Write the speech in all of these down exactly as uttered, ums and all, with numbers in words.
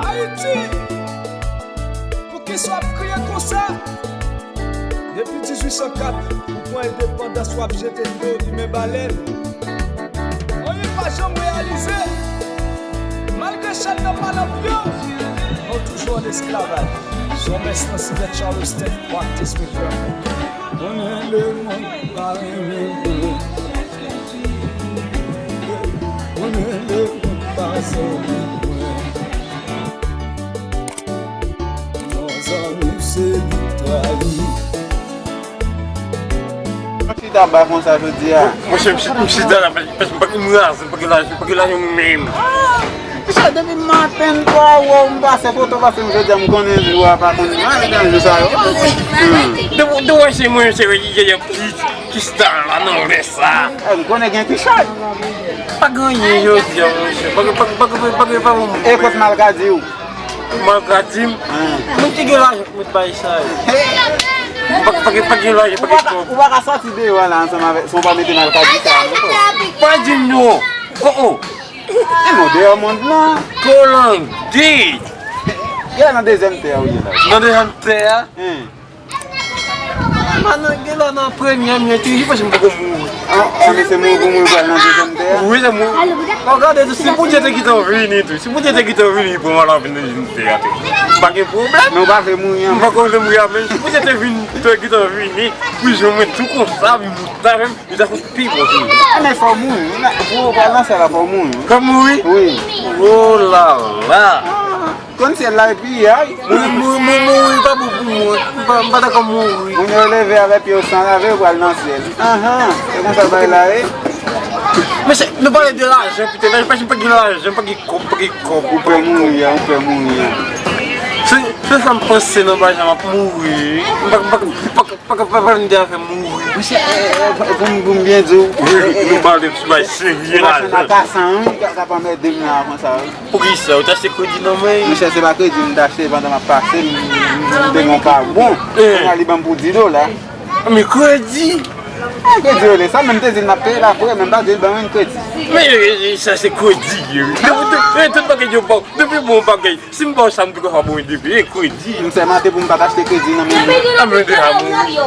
Ayiti! Poukisa w ap kriye konsa? Depi dizuit san kat, ou pran endepandans, w ap jete dlo, limen balèn. Anyen pa janm reyalize. Malgre chay nan pa nan pye w, men w toujou ann esklavaj. Zòmès nan Sylvester Charleston, practice with love. Konnen lemonn pa renmen mwen. Konnen lemonn pa zanmi mwen. Non, zanmi se li trayi. Chita ba konsa jodi a. Monchè, m chi- m chita la, paske m pa gen lajan, m pa gen lajan, m pa gen lajan menm. Monchè, depi maten m pa wè w, m pase foto, pase m jodi a, m konnen jou a pa konn manje nan jou sa yo. Hmm. De, de wè se mwen, se yè, yè, ki, ki star la nan lè sa. Eh, m konnen gen ki chay. Pa gen anyen jodi a, monchè. Pa gen, pa gen, pa gen, pa gen, pa gen, pa gen. E kot Malkadi w? Malkadi m? Hmm. Mwen te gen lajan pou mwen bay sa yo. Hey. Pa, pa gen, pa gen lajan, pa gen kòb. Ou pa ka sòti deyò la ansanm avèk, san w pa mete Malkadi sa non, frè. Pa di m non. Oh, oh. E non, deyò mond lan. Kolangit. Gade nan dezyèm tè a ou ye la. Nan dezyèm tè a? Hen. Mwen nan gen la nan premyè, mwen te, jis paske m poko mouri. An, an, men se mouri pou mouri pral nan dezyèm tè a? Wi, se mouri. Mwen gade tou, si Bondye te gentan vini tou, si Bondye te gentan vini pou mwen la vin nan dezyèm tè a tou, m pa gen pwoblèm. Men ou pa vle mouri an? M poko vle mouri an, men si Bondye te vin, te gentan vini, pou jwenn mwen tou konsa, vin mouri la menm. Li ta fout pi bon toujou. Enben fò w mouri wi. Pou ou pral nan syèl la fò w mouri wi. Fò w mouri? Wi. Oh la la. Konn syèl la epi ay. Mouri, mouri, mouri, mouri pa bon pou mwen. M pa, m pa dakò mouri. Moun yo leve avèk pye yo san lave yo pral nan syèl. Anhan. Se konsa bagay la ye. Mesye, nou pale de lajan pito, men pa gen lajan, pa gen kòb, pa gen kòb. Ou pè mouri a, ou pè mouri a. Se, se sa m panse nan bagay sa, m ap mouri. M pa, m pa, m pa, Pa ka pa vin de afè mouri. Monchè, eh, eh, pou m, pou m byen di w, wi, eh, eh, nou pale sou bagay serye la. Machann akasan wi, k ap anmède m la konsa wi. Poukisa? Ou t achte kredi nan men? Monchè, se pa kredi m t achte pandan m ap pase, m, m, m te gen yon pa bon. Eh. Kounye a li ban m pou dis dola. Men kredi? Eh, kredi rele sa, men m te di l m ap peye l apre, men m pa di l ban mwen kredi. Men, eh, eh, sa se kredi, wi. Depi, eh, tout bagay yo pa, depi bon bagay. Si m ba w sa, m tou ka ba w depi e kredi. M sèmante pou m pa t achte kredi nan men nou. A men deja mouri.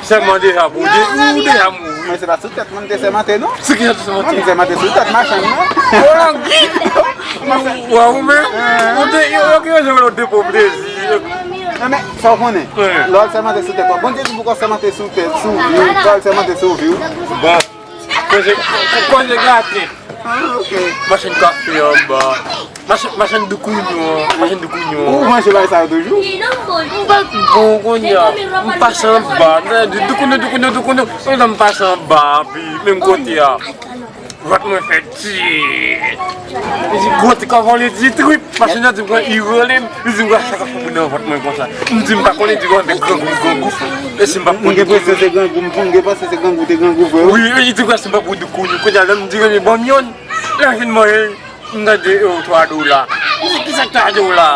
Sèman deja mouri. Ou deja mouri. Men se pa sou tèt mwen m te sèmante non. Se ki jan te sèmante? Mwen m sèmante sou tèt machann nan. Ou langi. Wa ou men. Ou te yo yo ki yo jwenn de pou plezi. Non men sa w konnen. Lè w ap sèmante sou tèt w, Bondye di pou w sèmante sou tèt, sou vi w, lè w ap sèmante sou vi w. Bon. Koze, koze gate. Ah, ok. Machann kafe anba. Machann, machann doukounyon, machann doukounyon. Ou manje bagay sa yo toujou? M pa bon kounye a. M pase anba. Doukounyon, doukounyon, doukounyon. Kounye a m pase anba, pi menm kote a. Vant mwen fè ti. Li di, gwo ti kòvan, li di, trip. Machann nan di m, li rele m. Li di m, gras sa k ap fè nan vant mwen konsa. M di, m pa konnen, di, gwo, de grangou, grangou. E si m pa pou doukounyon. M gen enpresyon se grangou, m gen panse se grangou, te grangou vre wi. Wi, li di, gras si m pa pou doukounyon. Kounye a, lè m di, gade, ban m yonn. Lè m fin manje, m tande, yo, twa dola. M di, kisa k twa dola?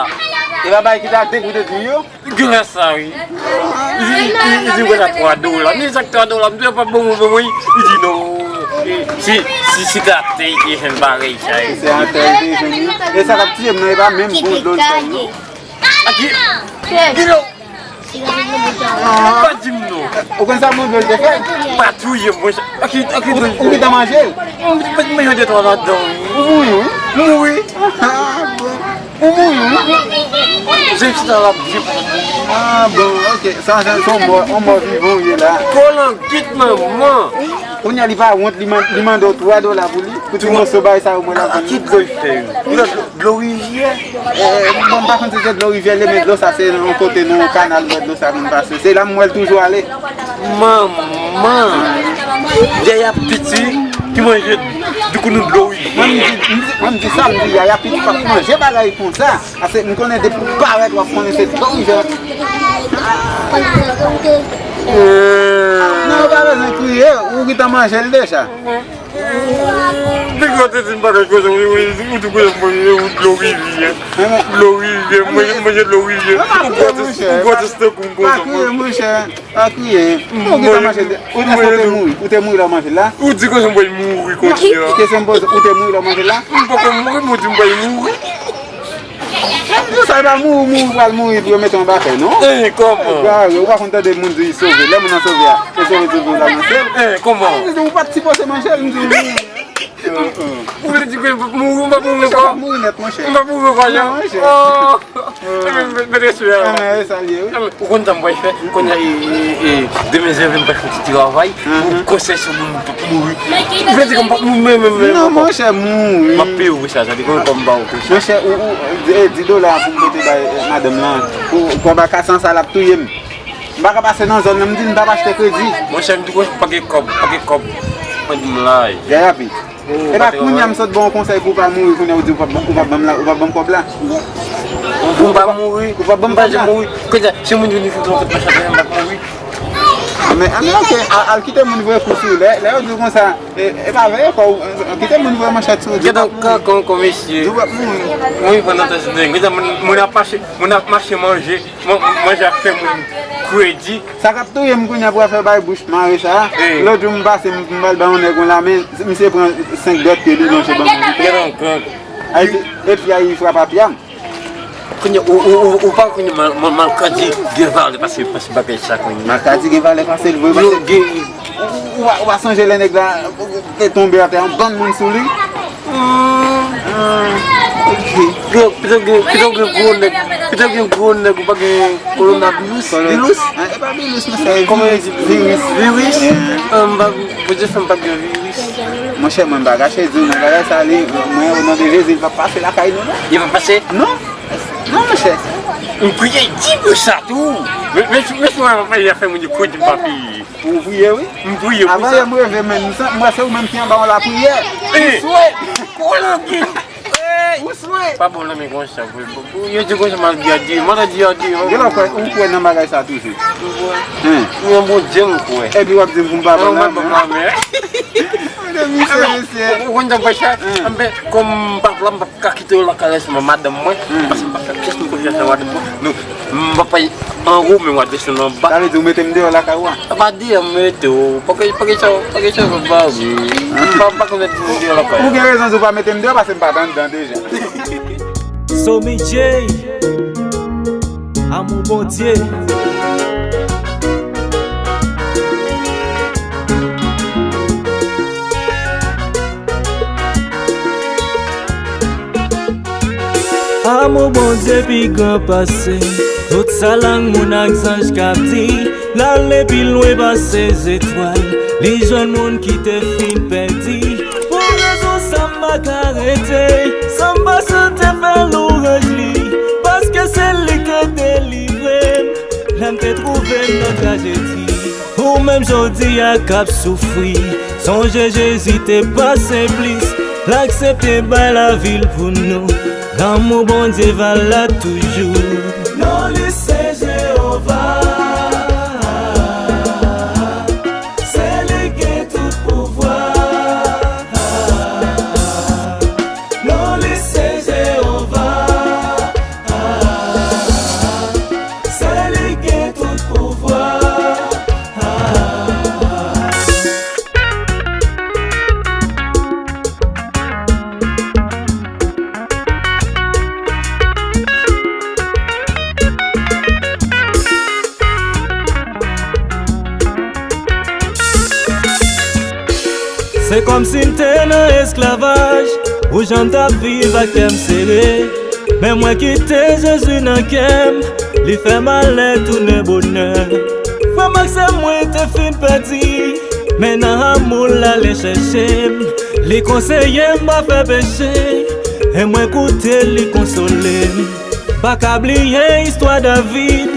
E pa bagay ki ta degoute di yo? Gras sa, wi. Li di, li di, li di, gras sa twa dola. Men sa k twa dola, m di, pa bon, bon, wi. Li di, non. Si, si, si ta te, te jwenn bagay sa, wi. Se atè, te jwenn, wi. E sa k ap tiye m nan, e pa menm bon dlo l fè, non. A ki? Kilo. Pa di m non. Ou konn sa manje l te fè? Pa touye m, mwen. A ki, a ki dlo l fè? Ou gentan manje l? Mwen, mwen, mwen, de twa ladan, wi. Ou mouri, wi? Mouri. Ah, bon. Ou mouri, wi? Jan chita la, jan. Ah, bon, ok. Sa, sa, se yon mò, yon mò vivan ou ye la. Kolangit manman. Kounye a li pa wont, li man-, li mande w twa dola pou li, pou ti moso bagay sa yo mwen la vann. Ki dlo l fè yo? Dlo, dlo rivyè? Eh, bon, m pa konn si se dlo rivyè li ye, men dlo sa se nan yon kote, nan yon kanal, mwen dlo sa konn pase. Se la m wè l toujou ale. Manman! Yaya piti ki manje doukounou dlo rivyè. Mwen m di, m di, mwen m di sa, m di yaya piti p ap manje bagay konsa. Paske m konnen depi w parèt, w ap konnen se dlo rivyè. Non, ou pa bezwen kriye, ou gentan manje l deja. Depi w te di m pa gen koze, ou, ou, ou di koze mwen, ou dlo rivyè. Dlo rivyè, mwen, mwen manje dlo rivyè. Ou gwo ti, ou gwo ti tankou m konsa. Pa kriye, monchè. Pa kriye. Ou gentan manje, ou te mouri, ou te mouri lè w manje la? Ou di koze mwen mouri konsa. Kesyon m poze, ou te mouri lè w manje la? M poko mouri, mwen di m pa mouri. Lè m di w sa, e pa mouri, mouri, pral mouri pou yo mete yon batay, non. Eh, kòman? Gade, ou pa konn tande moun di sove. Lè moun nan sove a, se sove tou pou l al nan syèl. Eh, kòman? Ou pa t sipoze manje l, m di w mouri. Ou vle di ke m p ap mouri, m p ap mouri ankò? M p ap mouri nèt, monchè. M p ap mouri ankò, non? Non, monchè. Oh! Mèt respè a. Ou konn sa m pral fè? Kounye a, e, e, e, demen zèven m pral fè yon ti travay pou konsèy sou moun pou mouri. Ou vle di ke m p ap mouri menm, menm, menm ankò? Non, monchè, mouri. M ap peye w pou sa, sa di konn kòm ba ou pou sa. Monchè, ou, ou, e, di dola pou m pote bay, e, madanm lan. Pou, pou anba kat san sa l ap touye m. M pa ka pase nan zòn nan, m di m p ap achte kredi. Monchè, m di konsa, pa gen kòb, pa gen kòb. Mwen di m la. Gaya pi. E pa kounye a m sot ba w konsèy pou w pa mouri, kounye a ou di ou p ap ban m la, ou p ap ban m kòb la. Pou m pa mouri, ou p ap ban m kòb la. Kounye a, si moun vin di m pa chante, m p ap mouri. Men, men, ok, al kite moun voye kou sou ou. Lè, lè yo di w konsa, e, e pa veye kò w, kite moun voye manchèt sou ou. Gentan kankan kon mesye. Di w p ap mouri. Wi, pandan tan se de. Gentan moun, moun ap mache, moun ap mache manje, man-, manje ap fè moun kredi. Sa k ap touye m kounye a pou afè bay bouch mare sa a. Lòt jou m pase, m, m pral bay yon nèg yon lamen, misye pran senk dwèt pye li lonje ban m. Gentan kankan. Ay, epi ay frape apye a. Kounye, ou, ou, ou, ou pa konnen mal, mal, malkadi gen valè pase, pase bagay sa kounye. Malkadi gen valè pase l vre, pase. Ou, ou, ou pa, ou pa sonje lè nèg la te tonbe atè, yon bann moun sou li? Hmm. Hmm. Ok. Pito, pito gen, pito gen gwo nèg, pito gen gwo nèg, ou pa gen kolonavirus, virus? Ah, e pa virus, non, se viris. Viris? Viris? Eh. Ah, m pa, Bondye fè m pa gen viris. Monchè, mwen m pa kache di w, non, bagay sa li, mwen, o non de Jezi, li p ap pase lakay nou, non. Li p ap pase? Non. Non, monchè. M priye di pou sa tou. Men, men, men, si mwen pa fè moun yo kote m pa peye. Ou priye, wi. M priye pou sa. Avan yè m reve, men, m san-, m wè se ou menm ki anba yon lapriyè. Eh! Ou swe. Ou swe. Pa bon nan men konsa, vre. Yo di konsa, m al di a Dye, m al di a Dye. Gen lè ou kwè, ou kwè nan bagay sa toujou. Ou kwè? Hein? Nan Bondye m kwè. Epi w ap di m pou m pa pran nan men. Mwen pa pran nan men. Mesye, mesye. Ou konn sa m fè sa? Hein. Anben, kòm m pa vle, m p ap ka kite yo lakay la, se madanm mwen. Hein. Paske m pa fè pyès moun konfyans nan madanm mwen. Nou, m p ap fè anwo, men m ap desann anba. Sa vle di ou mete m deyò lakay ou a? A pa deyò m mete w. Pa gen, pa gen sa, pa gen sa, pa gen sa. Pa, pa konn mete m deyò lakay ou. Ou gen rezon di w pa mete m deyò, paske m pa t anndan deja. Somi J, Amou Bondye. Amou Bondye pi gran pase tout sa lang moun ak zanj k ap di. L ale pi lwen pase zetwal, li jwenn moun ki te fin pèdi. Pou rezon sa m pa ka rete, san m pa chante fè lwanj li, paske se li k delivre m lè m te twouve m nan trajedi. Ou menm jodi a k ap soufri, sonje Jezi te pase plis, l aksepte bay lavi l pou nou. Lanmou Bondye valab toujou. Non li se Jewova. Se li gen tout pouvwa. Non li se Jewova. Se li gen tout pouvwa. Se kòmsi m te nan esklavaj, ou jan m t ap viv ak kè m sere. Men mwen kite Jezi nan kè m, li fè malè tounen bonè. Frè m ak sè mwen te fin pèdi, men nan amou l ale chèche m. Li konseye m pa fè peche, e mwen koute l, li konsole m. Pa ka bliye istwa David,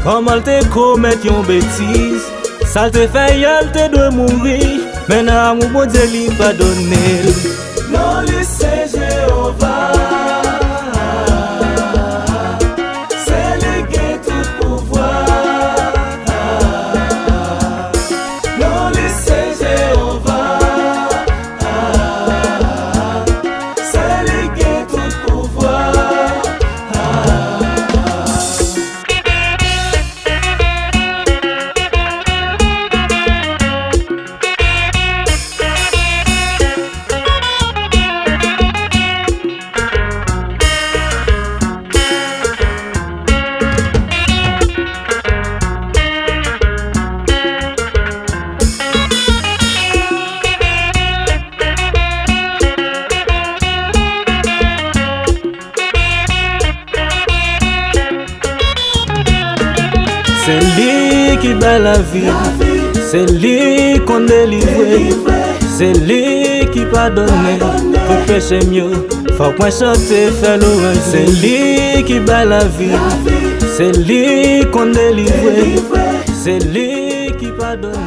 kòman l te komèt yon betiz. Sa l te fè a, l te dwe mouri, men nan amou Bondye li padone l. Non li se Jewova. Se li gen tout pouvwa. Non li se Jewova. Se li gen tout pouvwa. Se li ki bay lavi, se li konn delivre, se li ki padone tout peche m yo. Fòk mwen chante, fè lwanj. Se li ki bay lavi, se li konn delivre, se li ki padone.